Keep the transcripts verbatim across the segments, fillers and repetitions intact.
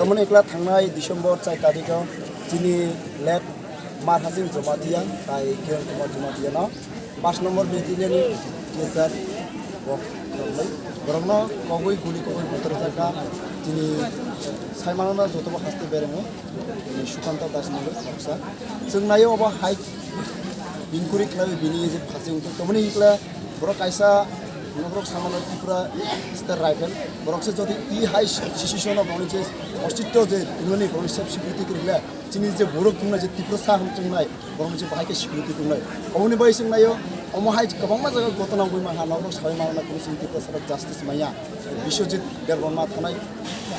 Tamoni ekla thangnai December char tarikh o chini late Mar Hasing Jamatia tai Kiran Kumar Jamatia no pas number battalion ni T S R bo borokno kogwi guli kogwi buthar jakha chini saimano jotobo haste beremo. Sukanta Das ni khoroksa. Chwng naio obo hai inquiry khlaiwi bini je phasi wngkhe. Tamoni hikla borok kaisa nokrok samano Tripura State Rifle. Borok se jodi i hai situation o borokni je ostitto je wngnani borokni self security kwrwngla. Chini je borok tongnai je Tiprasa hwn tongnai borokni je bahai khe security tongnai. Oboni bai chwng naio omo hai kwbangma jaga gotona wngwi manha nokrok sawi manna kunu chini Tiprasa justice manya. Biswajit Debbarma thanai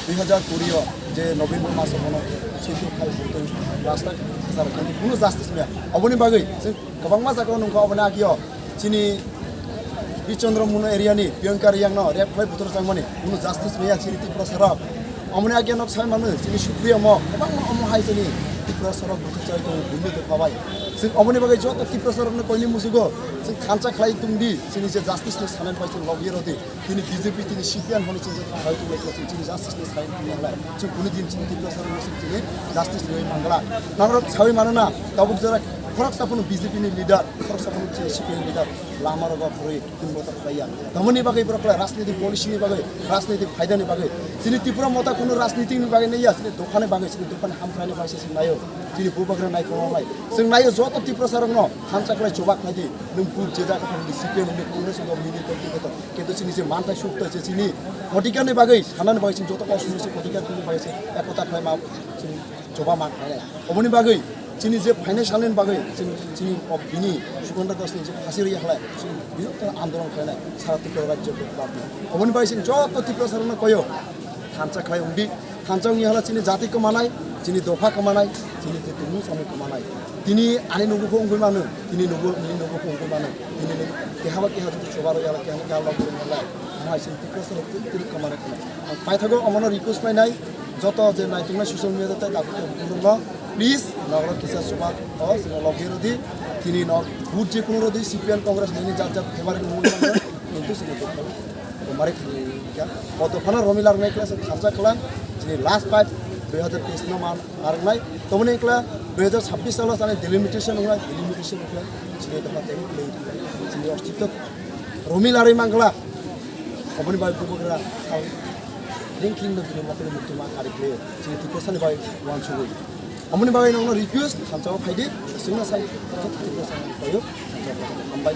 dui hazar kuri o je November maso bono switu khai butong rasta khasar khani kuno justice maya. Oboni bagwi chwng kwbangma jaga nungkha oboni agio chini Bichandra Muno area ni Priyanka Riyang no rape khai butor jangmani kuno justice maya chini Tiprasa rok. Oboni agio nok sai manu chini Supriya mo kwbangma omo hai chini Tiprasa rok butor chai tongo buino tongkha bai. Chwng oboni bagwi joto Tiprasa rok no koini musugo chwng thansa khlai tongdi chini je justice ni sanai bai chwng lobby rodi. Tini B J P tini C P M hwnwi chini je thangwi tongwi tongwi chini justice ni sai tongwi halai. Chini kunu din chini Tiprasa rok chini justice rwi mangala. Norok sawi mano na tabuk jora khoroksa phano B J P ni leader, khoroksa phano chini C P M leader lama rogo khorwi tini bota khlaiya. Tamoni bagwi borok khlai rajniti policy ni bagwi, rajniti phaida ni bagwi. Chini Tipra motha kunu rajniti ni bagwi naiya, chini dophani bagwi, chini dophani hamkrai ni bagwi se chini nayo. Chini bubagra nai kono lai. Chwng nayo joto Tiprasa rok no thansa khlai chobak khlai di. Nwng bud je jaga thang di C P M ni Congress ni mini political. Kintu chini je manthai sukta je chini odhikar ni bagwi, sanani bagwi chini joto kosong ni odhikar ni bagwi se ekota khlai ma chini choba ma khlai. Oboni bagwi chini je phainai sanani bagwi chini, chini o bini Sukanta Das ni je phasi rwya khlai, chini bini andolon khlainai sara Tripura rajyo ke bagwi. Oboni bagwi chini joto Tiprasa rok no koyo thansa khlai wngdi. Thansa wngya hala chini jati kwmanai, chini dopha kwmanai, chini je tumung samung kwmanai. Tini ani nugo phung wngwi mano, tini nugo, nini nugo phung wngwi mano. Tini ni keha ba keha jodi choba rok yala keha keha lok rok yala. Mo hai chini Tiprasa rok tini kwmanai khna. Ang paithago omono request khlainai, joto je naituknai social media tai dabu dabu no, please, nogro kisa chuba o chini lok rodi. Tini no bud je kuno rodi C P M Congress nini jat jat favour ni wngwi mano. Kintu chini dopha. Mari khani kya. O dophano romi larnai kla se thansa khlai. Chini last fight dui hazar teis no man larnai. Tomoni kla dui hazar chabbish salo sani delimitation wngnai, delimitation wngnai. Chini dopha tei khlai. Chini ostitto romi larwi mangla. Oboni bai bubagra sal. Ring king no bini mokol muktuma kari khlai. Chini Tiprasa ni bai wansugwi. Amoni bagwi nokno request, thansa o phaidi, singna sai, hambai, hambai.